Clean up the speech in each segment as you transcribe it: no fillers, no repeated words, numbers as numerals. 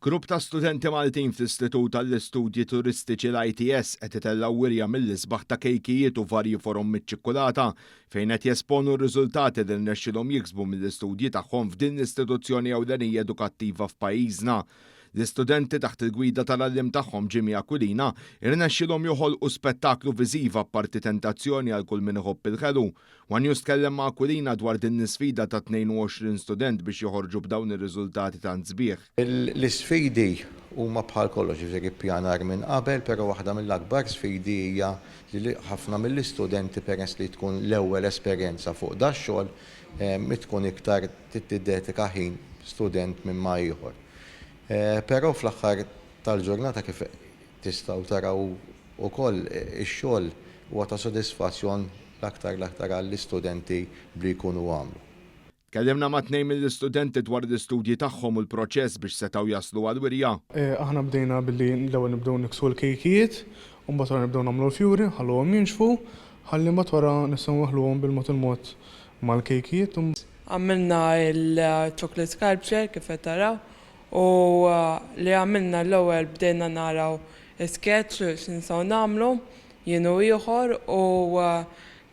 Grupp ta' studenti Maltin fl-Istitut għall-Istudji Turistiċi l-ITS qed itellgħu wirja mill-isbaħ ta' kejkijiet u varji forom miċ-ċikkulata fejn qed jesponu r-riżultati li rnexxilhom jiksbu mill-istudji tagħhom f'din l-istituzzjoni ewlenija edukattiva f'pajjiżna. L-istudenti taħt il-gwida tal-għalliem tagħhom Jimmy Aquilina irnexxilhom joħolqu spettaklu viżiv apparti tentazzjoni għal kull min iħobb il-ħelu. One News tkellem ma' Aquilina dwar din l-isfida ta' 22 student biex joħorġu b'dawn ir-riżultati tant sbieħ. L-isfidi huma bħal kollox, jiġifieri ppjanar minn qabel, però waħda mill-akbar sfidi hija li ħafna mill-istudenti peress li tkun l-ewwel esperjenza fuq dax-xogħol tkun iktar tiddedika ħin student minn ma' ieħor. Però fl-aħħar tal-ġurnata kif tistgħu taraw ukoll ix-xogħol huwa ta' sodisfazzjon l-aktar l-aktar għall-istudenti b'li jkunu għamlu. Tkellimna ma' tnejn mill-istudenti dwar l-istudji tagħhom u l-proċess biex setgħu jaslu għall-wirja. Aħna bdejna billi l-ewwel nibdew niksu l-kejkijiet u mbagħad wara nibdew nagħmlu l-fjuri, nħalluhom jinxfu ħalli mbagħad wara nistgħu nwaħħluhom bil-mod il-mod mal-kejkijiet. Għamilna l-chocolate sculpture kif qed taraw u li għamilna l-ewwel bdejna naraw sketch x'nistgħu nagħmlu jien u ieħor u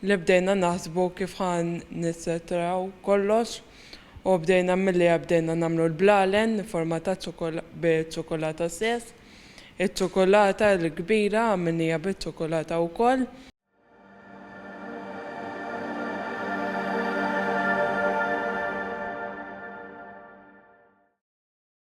li bdejna naħsbu kif ħa nissetraw kollox u bdejna milli bdejna nagħmlu l-blalen forma ta' biċ-ċokolata stess. Iċ-ċokolata l-kbira għamilniha biċ-ċokolata wkoll.